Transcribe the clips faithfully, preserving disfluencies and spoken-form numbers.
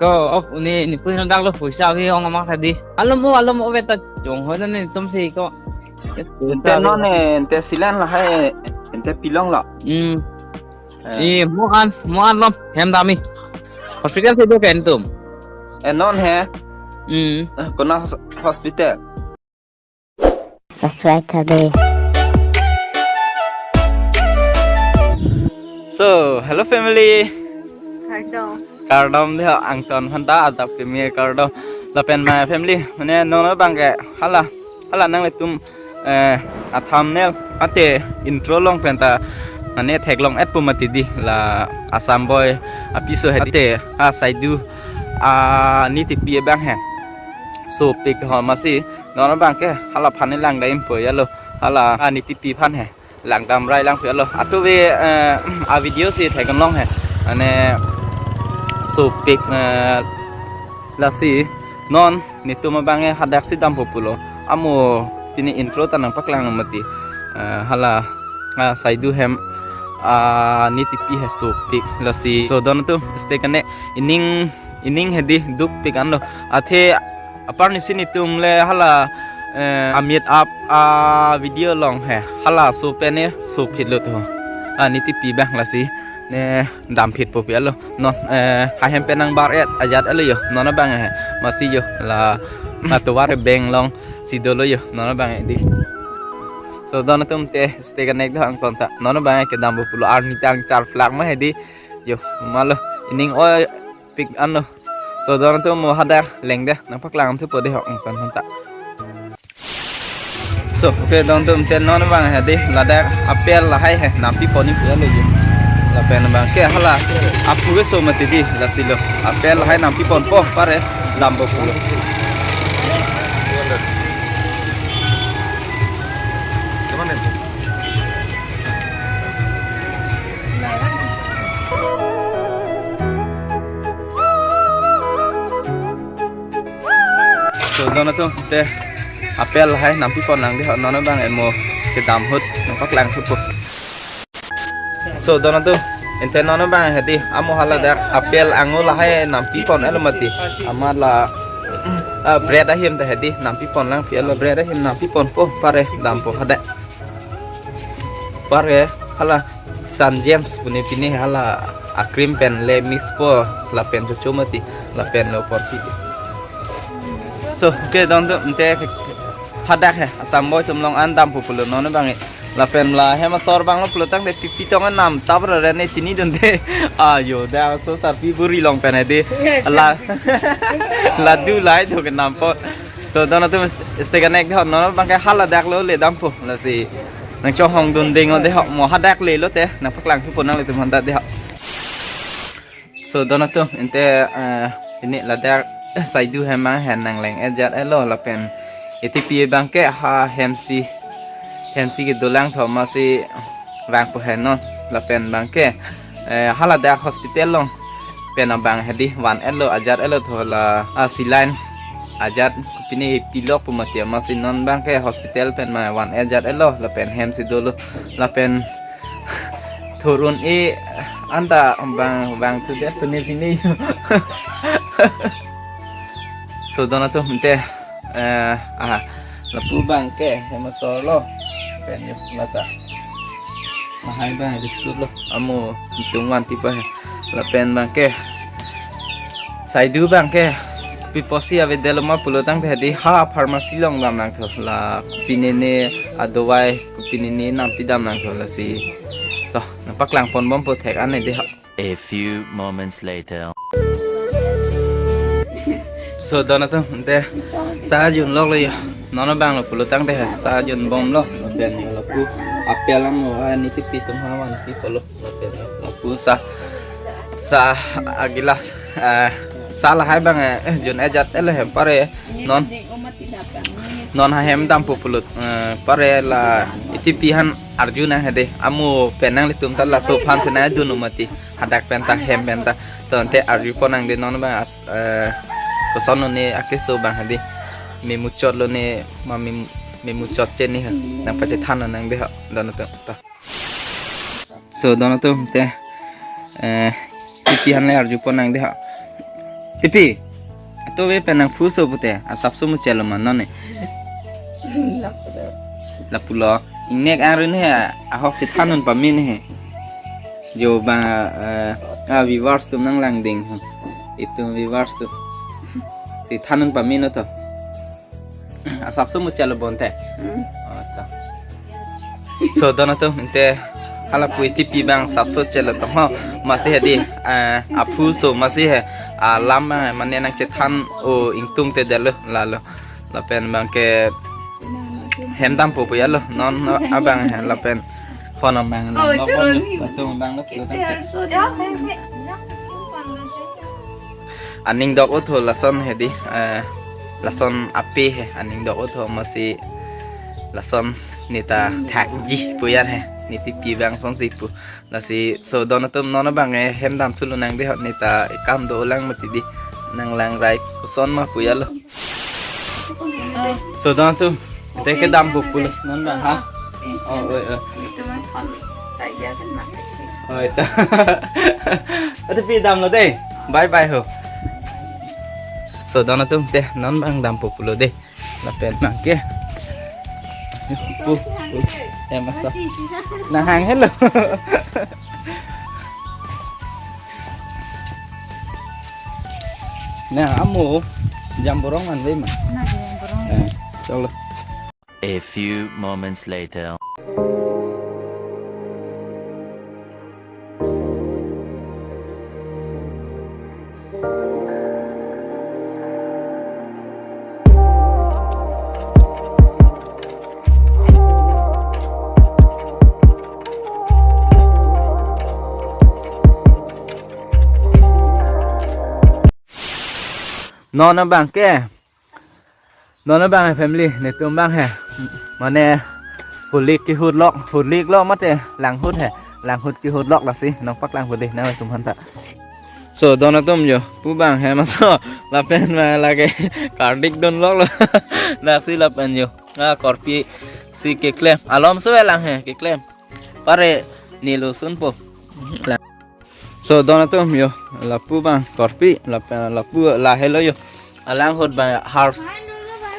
Ko, of, uni, ni pui no dak lo poisa avi ong amak tadi. Alo mo, alo mo veta jong ho na ni tum si ko. Ante non eh, ante silan lahai, ante pilong lo. Hmm. Eh. I, mo an, mo an lom, hem dami. Hospital si do ke tum. Eh, non he. Hmm. Eh, kona hos-, hospital. Subscribe tha de. So, hello family. Kardom. Kardom de ho, angton phanta adap keme kardom. Lapen my family, mane non abang ke hala, hala nanglitum, eh, a thumbnail ate intro along penta mane theklong-et pu mati di la Assam Boy apiso he ate a Saidu a Nitipi abang he. Sopik ho masi non abang ke hala aphan ni langdam pu ya lo, hala a Nitipi aphan he langdam rai lang pu ya lo. Atu ve, eh, a video si theklong he. Mane sopik, eh, lasi non netum abang ke hadak si dampo pulo. Amo pini intro ta nangpaklang mati. Eh, hala, ah, Saidu hem, ah, Nitipi he sopik lasi. So don atum, stay kene, ining, ining hedi dukpik anlo. Athe apar ni si netum le hala, eh, a meet up a video along he hala so pen ne so phit lo to. Ah, Nitipi abang lasi ne damphit po pu ya lo. Non, eh, hahem pen nangbar-et ajat-et lo yo. Non abang he. Masi yo la matuwar beng along si dolo yo. Non abang di. So don atum te stay kene de ho angton ta. Non abang ke dampo pulo arni tang char flak ma hedi. Yo, malo ining oi pik anlo. So don atum mo hadak lengde nangpaklang thu po de ho angton phanta. So, okay, don atum te non abang hedi ladak apel lahai he nampi pon ni pu ya lo yo. Lapen abang ke hala apu ke so mati di lasi lo. Apel lahai nampi ponpo pare dampo pulo. So don atum te apel lahai nampi pon lang de ho, non abang emo kedam ahut nangpaklang thu po. So don atum, ante non abang hedi amo hala dak apel angu lahai nampi pon-et lo mati. Amat la, ah, bread ahim ta hedi nampi pon lang pu ya lo, bread ahim nampi ponpo pare dampo hadak. Pare hala Sun Gems pu ne pine hala a cream pen le mix po lapen chocho mati lapen lo porti. So, okay, don atum ante hadak he Assam Boy atum along an dampo pulo non abang e. Lapen la hem asor abang lo pulo tangte pipi tong nam tap ra ne chinidunde. Ayo, dak so sarpi buri along pen hedi. Yes, la, sir. La do lai to ke nampo. So don atum st-, stay kene de ho, non abang ke hala dak lo le dampo lasi nangchohong dun ding o de ho, mo hadak le lo te nangpaklang thu po nanglitum phanta de ho. So don atum ante, eh, pini ladak Saidu hem abang he nangleng-et ajat-et lo lapen Nitipi abang ke ha hem si, hem si kedolang tho masi vangpo he non lapen abang ke, eh, hala dak hospital along pen abang hedi van-et lo ajat-et lo tho la, ah, saline ajat pine pilok pu mati masi non abang ke hospital pen ma van-et ajat-et lo lapen hem si dolo lapen thurun e anta bang, bang thu de pu ne pine. So don atum ante, eh, aha, lapu abang ke hem asor lo pen yo lata. Lahai abang biscuit lo, amo itung van tipa he. Lapen abang ke Saidu abang ke pi apotsi avedetlo ma pulo tangte hedi ha pharmacy along dam nangthu, la kopine ne adawai kopine ne nampi dam nangthu lasi. To nangpaklang pon bompo thek an ne de ho. A few moments later. So don atum ante sa jun lok lo yo. Non abang lo pulo tangte he sa jun bomlo. Lapen lapu apel amo a Nitipi atum ha van pi pulo. Lapen lapu sa, sa agilas, eh, sa lahai abang, eh, jun-et ajat-et lo hem pare non. Non ha hem dampo pulo, eh, pare la Nitipi aphan arju nang hedi. Amo pen nanglitum ta laso aphan si nangdun mati. Hadak pen ta hem pen ta. To ante arju pon nang de non abang as, eh, koson lo ne akeso abang hedi. Memuchot lo ne ma mem-, memuchot che ne ha. Nangpachethan lo nang de ho. Don atum ta. So don atum ante, eh, Nitipi aphan le arju pon nang de ha. Tipi. Ato ve pen nangphuso pute, asapso muchelo ma non ne. Lapulo. Lapulo. Ingnek arun he, ahok chethan un pame ne he. Jo ba, eh, ah, viewers atum nanglangding. Itum viewers atum. Chethan un pame non to. Asapso muchelo bonte. Hmm. Oh, to. So, don atum, ante hala pu Tipi abang asapso chelo to ho. Masi hedi, eh, aphuso masi he, alam, eh, mane nangchethan o ingtungte detlo, lalo. Lapen abangke hem dampo pu ya lo, non abang he, lapen phone abang. Oh, nang churun ni. Atum abang lo. Aning dok-o tho lason hedi, eh, lason ape he, aning dok-o tho masi lason neta thakji pu ya he, ne Tipi abang asonsi pu. Lasi so don atum non abang, eh, hem dam thulu nang de ho, neta ekam dolang mati di, nanglang rai koson ma pu ya lo. So don atum, te kedampo pulo non abang ha. Oh, oi, oi. Itu mah phone saja kan mati. Oh, itu. Ato pi damlo de. Bye bye ho. So don atum, te non abang dampo pulo de. Lapen abangke. Pu, pu. Ya, masa. Nang hang helo. Nang amo jamborong an ve ma. Nang jamborong. Eh, chalo. A few moments later. Non abangke. Non abang he family, netum abang he. Mane, hulik kehut lok, hulik lok mate, langhut he. Langhut kehut lok lasi, nangpaklang hut de, nangtum aphan ta. So, don atum jo, pu abang he maso, lapen ma lake, kardik don lok lo. Daksi lapen jo, ah, korpi si keklem, alomso lang he, keklem. Pare, nilo sunpo. So, don atum jo, lapu abang, korpi, lapen lapu lahelo jo. Alanghut abang har,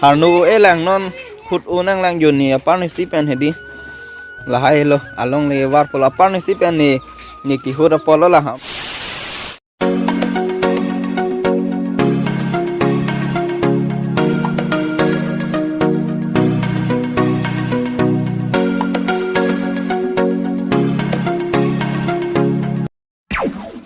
harnu e lang non hut o nanglang jo ne aparni si pen hedi. Lahai lo, alongle varpo lo aparni si pen ne, ne kehut apotlo la ha.